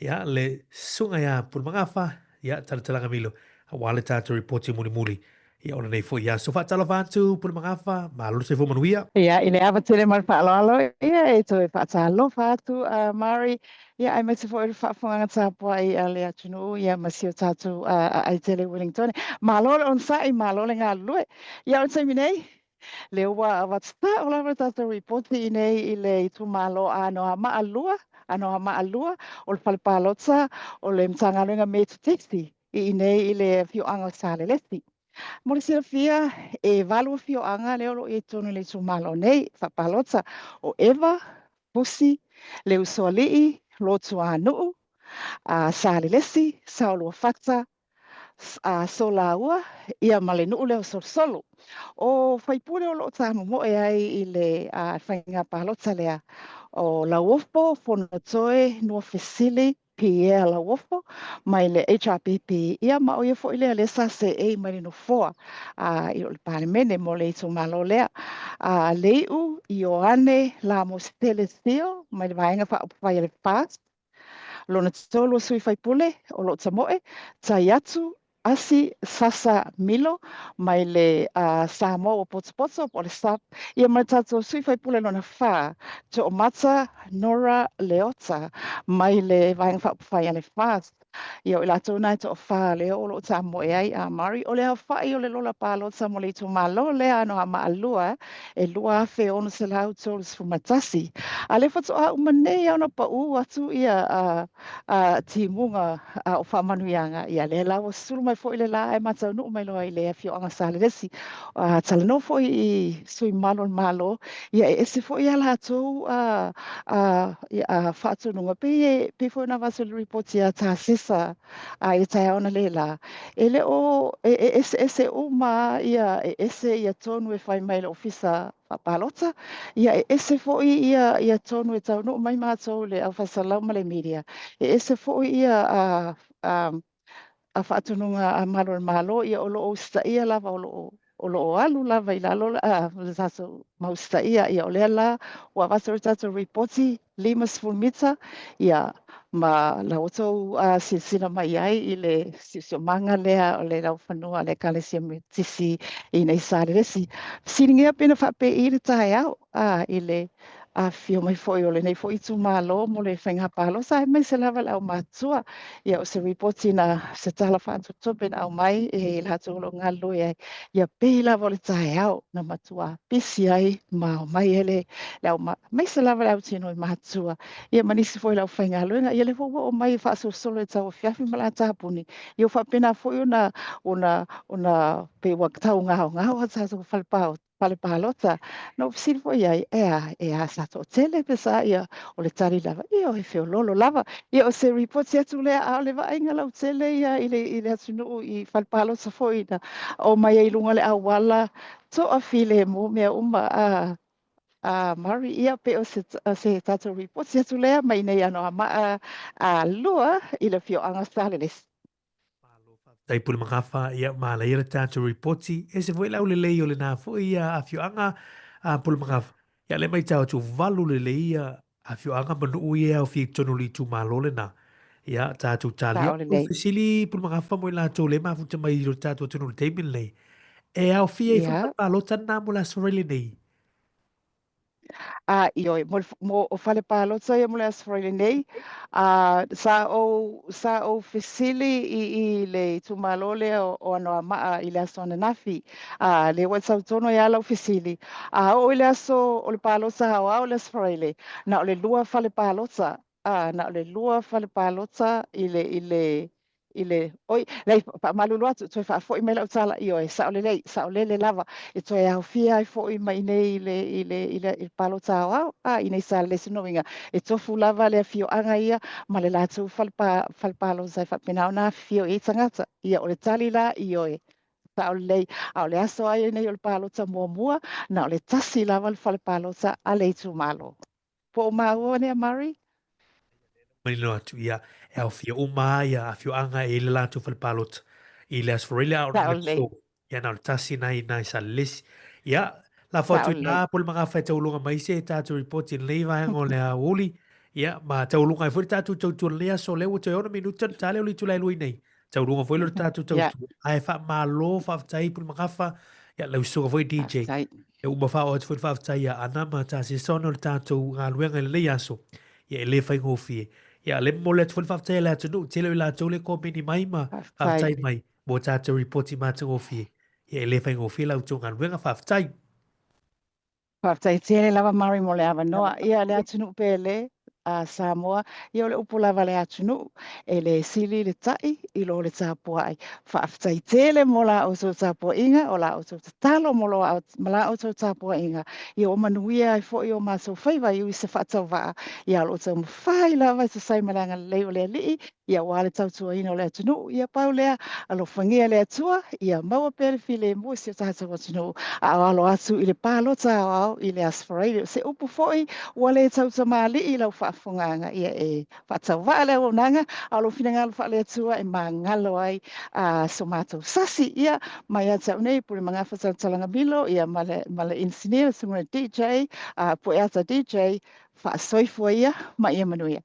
Ia, le susuga ia Pulemagafa, ia, Talatalaga Milo, aua le tatou ripoti mulimuli, ia, o lenei foi aso. Faatalofa atu Pulemagafa, malo le soifua manuia. Ia, i le ava tele ma le faaaloalo, ia, e toe faatalofa atu a Mari, ia, aemaise foi o le faafofogaaga tapuai a le atunuu, ia, ma si o tatou aai tele i Wellington. Malo le onosai, malo le galulue. Ia, o le taimi nei, Lea ua avatu sao lava le tatou ripoti i nei i le itumalo Anoamaa 2, Anoamaa 2, o le fale palota o le Matagaluega Metotisi i inei i le afioaga o Salelesi. Mo le silafia, e 8 afioaga lea o lo o i ai i totonu o le itumalo nei faapalota, o ʻEva, Fusi, Leusoalii, Lotuanuu, Salelesi, Saoluafata, Solaua, ia ma le nuu lea o Solosolo. O faipule o lo o tamomoe ai i le faiga palota lea, o Lauofo, Fonotoe, Nuafesili, Pierre Lauofo mai le HRPP, ia ma o ia foi lea lea sa seei mai le nofoa i le Palemene mo le itumalo lea. Leiu Ioane Lamositele Sio mai le Vaega Faaupufai a le FAST, Lona tolu o sui faipule o lo o tamoe, Taiatu Asi Sasa Milo mai le Samoa ua potopoto po o le SUPP, ia ma le tatou sui faipule lona fa, Toomata Nora Leota mai le Vaega Faaupufai a le FAST. Ia o i latou na e toafa lea o lo o tamoe ai a Mari. O le aofai o le lola palota mo le itumalo lea Anoamaa 2 e 2,631. A lea faatoa uma nei lava ona pau atu ia timuga o faamanuiaga, ia lea la ua sulu mai foi le la ae ma taunuu mai loa i le afioaga Salelesi. Talanoa foi i sui mamalu o le Malo, ia e ese foi a latou faatonuga, pei pei foi ona avatu i le lipoti a Tasesa i le taeao analeila, e le o e eseese uma ia, e ese ia tonu e fai mai e le Ofisa Faapalota, ia e ese foi ia ia tonu e taunuu mai matou le au faasalau ma le media, e ese foi ia a a a faatonuga a Malu o le Malo, ia o lo o usitaia lava, o lo o o lo o alu lava i lalo le tatou mau usitaia. Ia o lea la ua avatu le tatou ripoti 50 mita, ia ma la outou silasila mai ai i le siosiomaga lea o le laufanua a le Ekalesia Metotisi i nei Salelesi. Fesiligia pe na faapei le taeao i le afifio mai foi o lenei foi itumalo mo le faiga palota, aemaise lava le aumatutua. Ia o se ripoti na se tala faatutupe na aumai e latou o lo o galulue ai, ia pei lava o le taeao na matua pisi ai ma omai ai le aemaise lava le autinoi matua, ia ma nisi foi o le aufaigaluega. Ia lea foi ua oo mai e faasolosolo i le tauafiafi ma la tapuni, ia ua faapena foi ona ona ona pei ua taugaogao a tatou fale fale palota. Na ou fesili foi i ai, e a, e a sa toatele pe sa, ia, o le tali lava, ia, e feololo lava. Ia, o se ripoti atu lea, a o le vaaiga lautele ia i le, i le atunuu i fale palota foi na oo mai ai i luga o le auala, toafilemu mea uma. A, a Mari, ia, pe o se, o se tatou ripoti atu lea mai nei Anoamaa 2 i le afioaga o Salelesi. Malo faafetai Pule Magafa, ia manaia le tatou ripoti, ese foi le aulelei o lena foi ia afioaga a Pule Magafa. Ia lea maitau atu valu lelei ia afioaga ma nuu ia e aofia i totonu o le itumalo lena. Ia tatou talia. Sao lelei. Fesili Pule Magafa mo i latou le mafuta mai i lo tatou atunuu i le taimi lenei. E aofia ai foi Ia. fale palota lena mo le Aso Faraile nei. A, ioe, mo, mo o fale palota ia mo le Aso Faraile nei, a, sa ou, sa ou fesili i, i le itumalo lea o, o Anoamaa i le aso ananafi, a, lea ua sau tonu ai lava lau fesili, a oo i le aso o le palota aoao i le Aso Faraile, na o le lua fale palota a, na o le lua fale palota i le, i le, i le, oi, leai, faamalulu atu, toe faafoi mai lau tala, ioe, sao lelei, saolele lava, e toe aofia ai foi mai nei i le, i le, i le, i le palota aoao, a, i nei Salelesi lona uiga, e tofu lava le afioaga ia ma le latou fale, fale palota e faapena ona afifio i ai tagata. Ia, o le tali la, ioe, sao lelei. A o le aso lava ia nei o le palota muamua, na o le tasi lava le fale palota a le itumalo. Po o maua lea, Murray? Manino atu, ia, e aofia uma lava ia afioaga e i ai le latou fale palota i le Aso Faraile, a o le Sao lelei. aso, ia na o le tasi nai nai Salelesi. Ia, lafo Sao atu i lelei. ina Pulemagafa e tauluga mai se tatou ripoti i lenei vaega o le aoauli. Ia, ma taualuga ai foi le tatou tautua i lenei aso, lea ua toe 6 minute ona ta lea o le itula e 2 nei. Taualuga foi lea o le tatou Ia, tautua. Ae faamalo, faafetai Pulemagafa, ia lau susuga foi DJ. faafetai. Ia ua faaoo atu foi le faafetai ia Ana ma Tasesa ona o le tatou galuega i lenei aso. Ia e le faigofie. Ia le momoli atu foi le faafetai a le atunuu, tele o i latou le komeni mai ma Faafetai. faafetai mai mo tatou ripoti matagofie. Ia e le faigofie la outou galuega, faafetai. Faafetai tele lava Mari mo le avanoa. Ia le atunuu pele a Samoa, ia o le upu lava a le atunuu, e le sili le ta'i i lo le tapua'i. Faafetai tele mo la outou tapua'iga, o la outou tatalo mo lo, ma la outou tapua'iga. Ia ua manuia ai foi o matou faiva i ui se faatauvaa, ia o lo o taumafai lava e tusa ai ma le agalelei o le Alii, ia aua le tautuaina o le atunuu. Ia pau lea, alofagia le Atua, ia maua pea le filemu i si o tatou atunuu, a o alo atu i le palota aoao i le Aso Faraile. O se upu foi ua le tautamalii i lau faafofogaaga, ia e faatauvaa le auaunaga, a o lou finagalo faale-Atua e magalo ai a so matou sasi. Ia, mai ia te au nei, Pulemagafa Talatalagamilo, ia ma le, ma le inisinia, le susuga i le DJ, a Pueata DJ, faasoifua ia ma ia manuia.